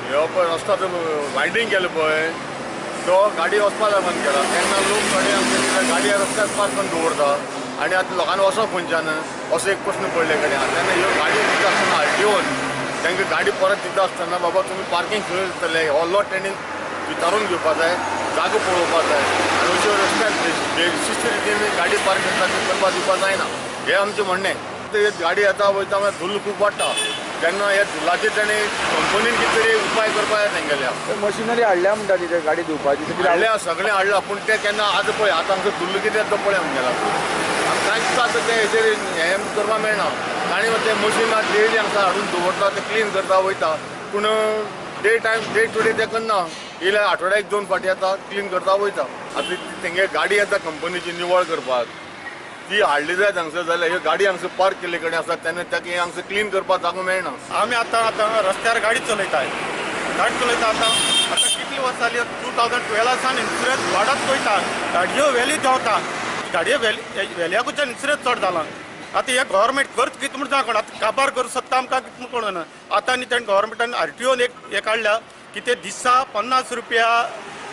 ह्यो पळय रस्तो वायंडींग केलो पळय तो गाडी वचपा लागून केला तेन्ना लोक थोडे आमचे गाडी रस्त्यार पार्क करून दवरता आनी आतां लोकांनी वचप खंयच्यान असो एक प्रश्न पडले कडेन आसा. तेन्ना ह्यो गाडी दिता आसतना आरटीओन तांकां गाडी परत दिता आसतना बाबा तुमी पार्कींग खंय दितले हो लॉट तेणी विचारून घेवपा जाय, जागो पळोवपा जाय आनी अश्यो रस्त्यार बेशिस्त रितीन गाडी पार्क करता ती करपाक दिवपा जायना हें आमचें म्हणणें. ते गाडी येता वयता मागीर धुल्ल खूब वाडटा तेन्ना ह्या धुल्लाचेर ताणें कंपनीन कितें तरी उपाय करपाक जाय तेंगेल्या. मशिनरी हाडल्या म्हणटा ती गाडी धुवपाची हाडल्या सगळें हाडलां पूण तें केन्ना आतां पळय आतां आमकां धुल्ल कितें येता पळय आमगेला कांयच आतां तें हेजेर हें करपाक मेळना. ताणें ते मशीन मात डेली हांगसर हाडून दवरता तें क्लीन करता वयता पूण day time day to day तें करना. येयल्यार आठवड्याक 2 फावटी येता क्लीन करता वयता. आतां तेंगे गाडी येता कंपनीची निवळ करपाक ती हाडली जाय हांगसर जाल्यार ह्यो गाडी हांगसर पार्क केल्ले कडेन आसा तेन्ना ताका हांगसर क्लीन करपाक जागो मेळना. आमी आतां आतां रस्त्यार गाडी चलयताय गाडी चलयता आतां आतां कितली वर्सां जाली 2012 सावन इन्शुरन्स वाडत वयता गाडयो व्हॅल्यू देंवता गाडयो व्हॅल्याकूच इन्शुरन्स चड जाला. आतां हे गव्हर्मेंट करत कितें म्हूण जाण आतां काबार करूं सोदता आमकां कितें म्हूण कळना. आतां आनी तेणें गव्हर्मेंटान आरटीओन एक हें काडल्या की ते दिसा 50 रुपया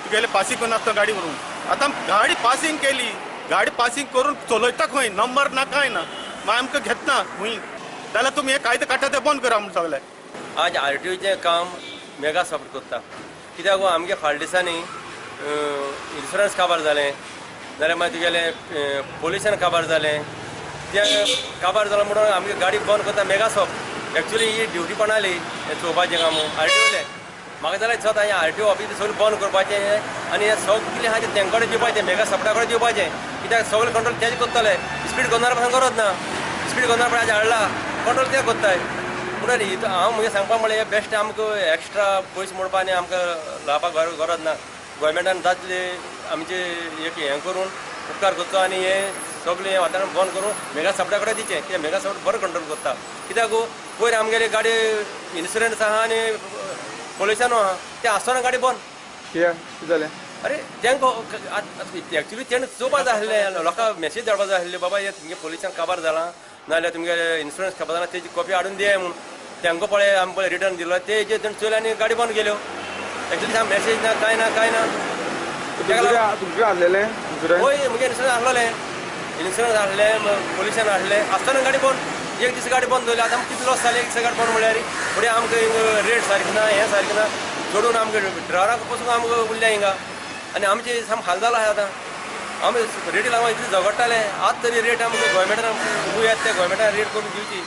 तुगेले पासींग करून आसता गाडी व्हरून. आतां गाडी पासींग केली गाडी पासींग करून चलयता खंय नंबर ना कांय ना मागीर आमकां घेतना खंय जाल्यार तुमी हे कायदे काडटा ते बंद करा म्हूण सगळे. आज आरटीओचें काम मेगा सपोर्ट करता कित्याक आमगे फाटल्या दिसांनी इन्शुरन्स काबार जालें जाल्यार मागीर तुगेलें पोल्युशन काबार जालें तें काबार जालां म्हणून आमगे गाडी बंद करता मेगा सॉप. एक्चुली ही ड्युटी पणाली हें चोवपाचें काम आरटीओलें. म्हाका जाल्यार दिसता हें आरटीओ ऑफीस सगळें बंद करपाचें आनी हें सगळें कितें आहा तें तेंचे कडेन दिवपाचें मेगा सॉफ्टा कडेन दिवपाचें कित्याक सगळें कंट्रोल तेजें करतले. स्पीड गव्हर्नर पासून गरज ना स्पीड गव्हर्नर पण आज हाडला कंट्रोल ते करताय. म्हणून हांव म्हगें सांगपा म्हळ्यार हें बेश्ट आमकां एक्स्ट्रा पयशे मोडपा आनी आमकां लावपाक गरज ना. गव्हर्मेंटान जातले आमचे एक हें करून उपकार करचो आनी हें सगळें हें वातावरण बंद करून मेगा सॉफ्टा कडेन दिवचें कित्याक मेगा सॉफ्ट बरो कंट्रोल करता. कित्याक पयर आमगेली गाडी इन्शुरन्स आहा आनी पोल्युशन आहा तें आसतना गाडी बंद कित्याक जालें. अरे तांकां एक्चुली तेणें चोवपा जाय आसलें लोकांक मॅसेज धाडपा जाय आसली बाबा हें तुमगें पोल्युशन काबार जालां नाजाल्यार तुमगें इन्शुरन्स काबार जालां तेजी कॉपी हाडून दियाय म्हूण. तांकां पळय आमी पळय रिटर्न दिलो ते तेणें चोयले आनी गाडी बंद केल्यो. एक्चुली सामकें मॅसेज ना कांय ना कांय ना. तुमचें आसलेलें हय म्हगे इन्शुरन्स आसलेलें इन्शुरन्स हाडलें पोल्युशन हाडलें आसतना गाडी बंद एक दीस गाडी बंद दवरली. आतां आमकां कितलो लॉस जालें एक दीस गाडी बंद म्हणल्यार फुडें आमकां रेट सारकी ना हें सारकें ना जोडून आमकां ड्रायवराक पसून आमकां उरल्या हिंगा आनी आमचे सामकें हाल जाला आहा. आतां आमी रेटी लागून इतले झगडटाले आतां तरी रेट आमकां गव्हर्मेंटान उबू येता ते गव्हर्मेंटान रेट करून दिवची.